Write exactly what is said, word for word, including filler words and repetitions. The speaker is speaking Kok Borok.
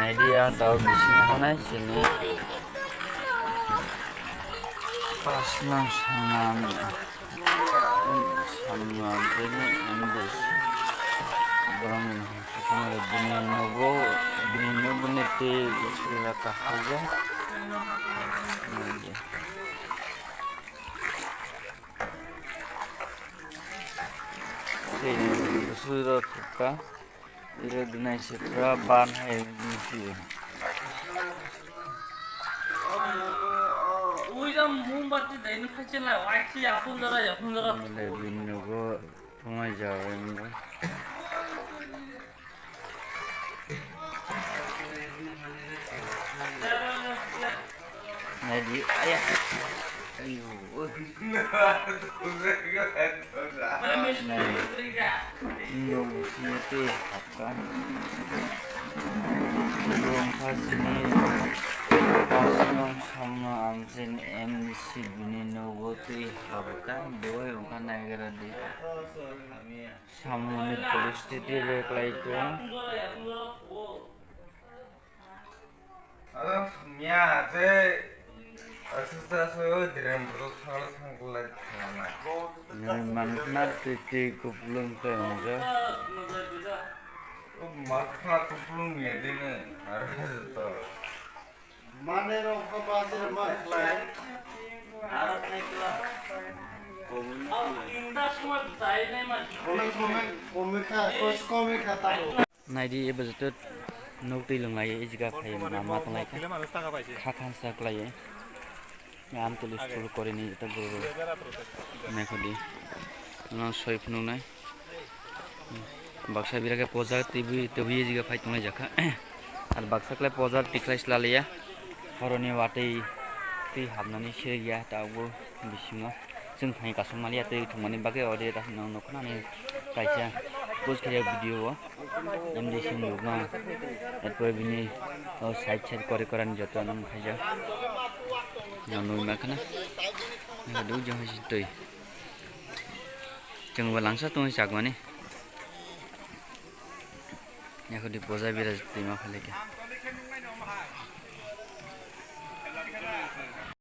Idea tau bising thanai sini. Pas nang sanam. Sanam bini ambus. Borong sukuma bini nogo, bini nogo niti sila kahaja. Sini busuro thuka. Iro dunai se pura ban hai dunsi. Ui jam mombatti dai ni phache la, wai si ya phun dara, ya phun dara. Mane bini nogo thungai jaga wngkha. Naidi, aya. Ayo. Nai. Nung sini tei hapka. Nung khasini khasino samno amsen M D C bini nogo tei hapka. Doi wngkha naigra di. Samoni police titi le klai tong. Aro mia je asusta so direm bro sal sang kulai thana. Nai mankhna titi kuplung te hongja. O mankhna kuplung ya dine aro to. Mane rok ko ba se ma khlai. Kome kome kome kha, kos kome kha tabo. Naidi ebo joto nuk twi lwnglai e jaga phai ma ma tonglai kha. Kha khan sa klai e. Amtuli school korini joto guru. Naikho di. Nang soi phunuk nai. Baksa bira khe poja twi twi jiga phai tonglai jakha. Ar baksa khlai poja tikhlai sla liya. Horoni watwi twi hapnani siriya tabuk bisingo. Chwng thani kasuk maliya twi thwngmani bagwi ode ta nang nukho nani kaisa post khe video o. M D C nukma. Erpore bini o side side kori korani joto nang khaijak. Nang nukma khana. Nang duk jang hai twi. Chwng bo langsa tongwi chakmani. Yakho di poja bira twima phailaikha.